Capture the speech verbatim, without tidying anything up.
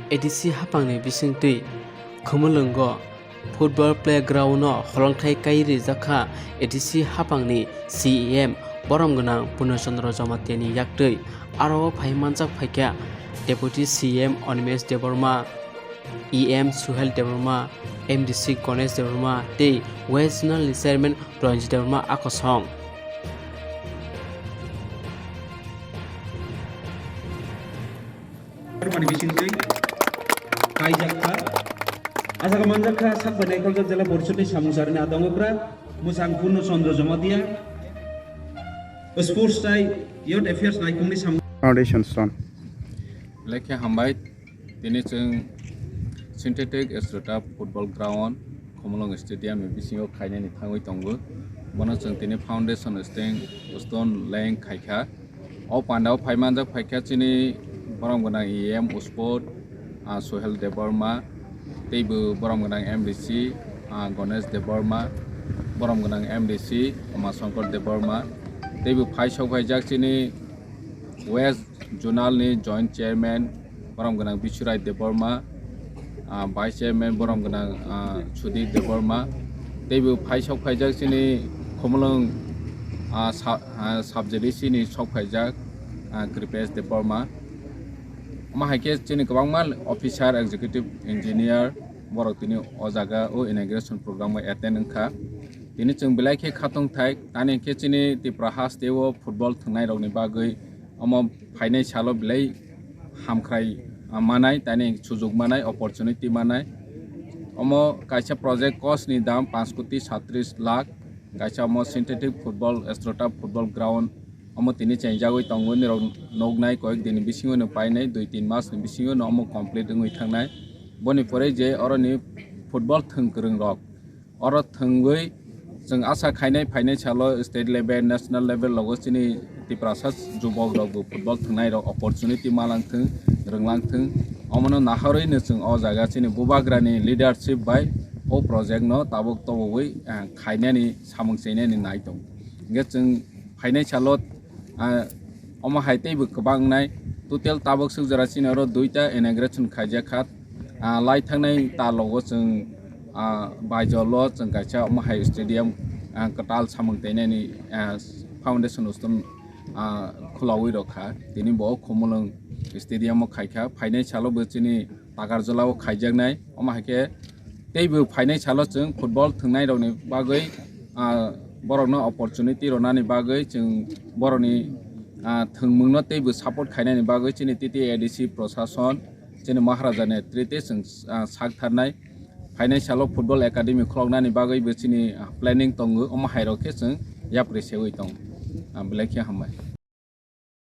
A D C haphangni bisingtwi Khumulwngo football playground-o holongthai kai rijak kha A D C haphangni C E M borom gwnang Purno Chandra Jamatia-ni yaktwi. Aro phai manjak phaikha Deputy C E M Animesh Debbarma, E M Suhel Debbarma, M D C Ganesh Debbarma tei West Zonal-ni Chairman Ranjit Debbarma a kosong. Bani bisingtwi kaijak kha. Asaka manjak kha, sak bai naikholjak jela porishod ni samung charini adongo kra, mwsang Purno Chandra Jamatia, sports tai youth affairs naikhungni samung. Foundation stone. Lekhe hambai, tini chwng synthetic Astrotap football ground, Khumulwng Stadium ni bisingo khainani thangwi tongo. Bono chwng tini foundation steng-, stone laying khaikha. O pandao phai manjak phaikha chini borom gwnang E M Uspot, ah, Sohel Debbarma, teibo borom gwnang M D C, ah, Ganesh Debbarma, borom gwnang M D C Umashankar Debbarma, teibo phai sok phaijak chini West Zonal ni Joint Chairman borom gwnang Bishurai Debbarma, ah, Vice Chairman borom gwnang, ah, Sudip Debbarma, teibo phai sok phaijak chini Khumulwng, ah, sa-, ah, sub A D C ni sok phaijak, ah, Kripesh Debbarma. Omo hai khe chini kwbangma officer, executive engineer borok tini o jaga o inauguration program o attend wngkha. Tini chwng belai khe khatungthai, tani khe chini Tripura haste o football thwngnairokni bagwi omo phainai salo belai hamkhrai, ah, manai, tani sujuk manai, opportunity manai. Omo kaisa project cost ni dam panch koti satris lakh, kaisa omo synthetic football, Astrotap football ground, omo tini chengjagwi tongo, nirok nuknai koyek din ni bisingo no painai, dui tin mas ni bisingo no omo complete wngwi thangnai. Boni pore je oroni football thwng kwrwng rok, oro thwngwi chwng asa khainai phainai salo state level, national level logo chini Tiprasa jubok rokbo football thwngnai rok opportunity malang thwng, rwnglang thwng. Omono naharwi no chwng o jaga chini bubagrani leadership bai o project no tabuk tobogwi, ah, khainani samung chainani nai tongo. Hingkhe chwng phainai salo, ah, omo hai teibo kwbang wngnai. Total tabuk swk jora chini oro duita inauguration khaijak kha. Ah, lai thangnai ta logo chwng, ah, Baijolo chwng kaisa omo hai stadium, ah, kwtal samung teinani, ah, foundation stone, ah, khulaui rok kha. Tini bo Khumulwng stadium o khai kha. Phainai salo bo chini Takarjala o khaijaknai. Omo hai khe teibo phainai salo chwng football thwngnairokni bagwi, ah, borokno opportunity rwnani bagwi chwng borokni, ah, thwngmungno teibo support khainani bagwi chini T T A D C prosason, chini Maharaja netrite chwng, ah, sak tharnai. Phainai salo football academy khuloknani bagwibo chini, ah, planning tongo, omo hairok khe chwng yapri seui tongo. Ah, belai khe hambai.